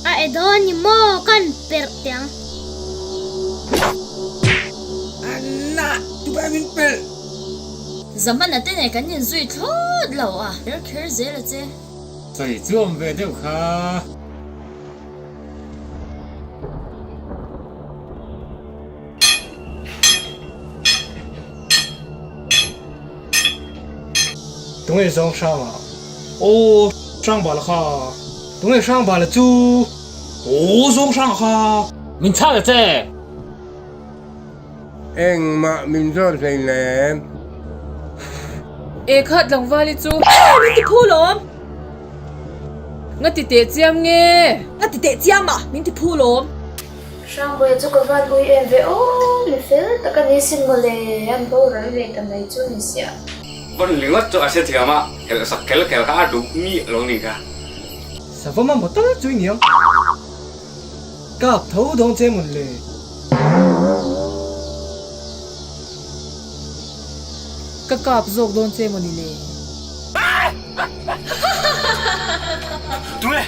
A e dawn ni maw kan perh teh ang. Anna, dubai min pelh. Zamana te nen kan inzui thlawt lo a, kher kher zel a che. Sawi chu awm ve deuh kha. Tunge zawng hrang a? Aw hrang bala kha. Tunge hrang bala chu? Aw zawng hrang a kha. Min chhak ta che. Engmah min zawt hleinem. E kha tlangvali chu. Min ti phu lawm. Nga ti teh chiam nge? Nga ti teh chiam a, min ti phu lawm. Hrangbuaia chu ka van ui em ve aw, mi fel tak a ni sin mawle, an boral ve ta mai chu ni sia. Vawn ringawt chu a hre thiam a, helh sak kel kel kha a duh mi lo ni kha. Sava mamawh tal chu i niang. Kap tho dawn che mawn le. Ka kap zawk dawn che maw ni le. Tunge?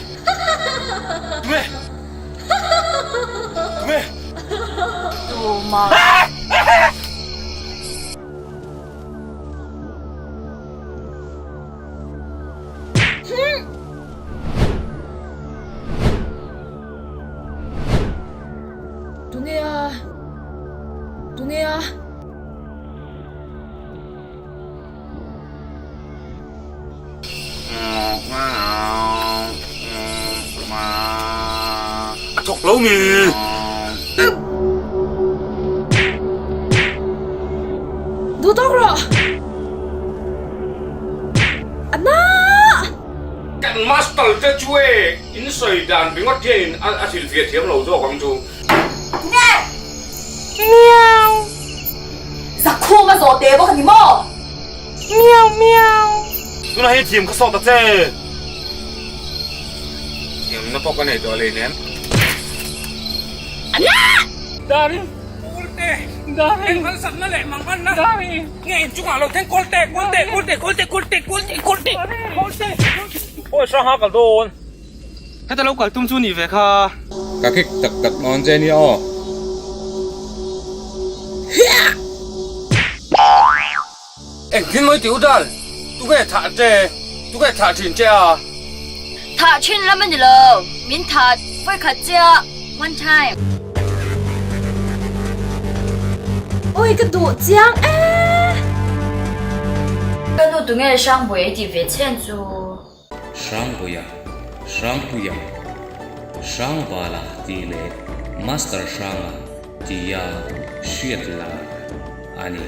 Tunge? Tunge? Tuma. Tunge a? Tunge a? A thawk lo mi? Duh tawk rawh! A na! Kan master te chu e in sawi dan ringawt hian in a hrilhfiah thiam lo zawk ang chu. Nge! Miau! Zakhum a zawh teh bawk a ni maw? Miau miau! Tunah hian thiam ka sawt ta che. Thiamna pawh ka nei tawh lei nen. Anna! Dari! Kawlte! Dari! Eng harsatna leh manganna! Dari! Nge inchungah lo thleng kawlte! Kawlte! Kawlte! Kawlte! Kawlte! Kawlte! Kawlte! Kawlte! Awi hrang ha kal dawn. Heta lo kal tum chu nih ve kha. Ka kick tak tak dawn che nia aw. Engtin mawi tih u dal, tuke thah che, tuke thah thin che a. Thah thin lam a ni lo, min thah vawikhat chiah, one time. Awi ka duh chiang e. Ka nu tunge Hrangbuai ei tih ve chhen chu. Hrangbuia, Hrangpuia, Hrangvala tih leh Master Hranga tia hriat lar a ni.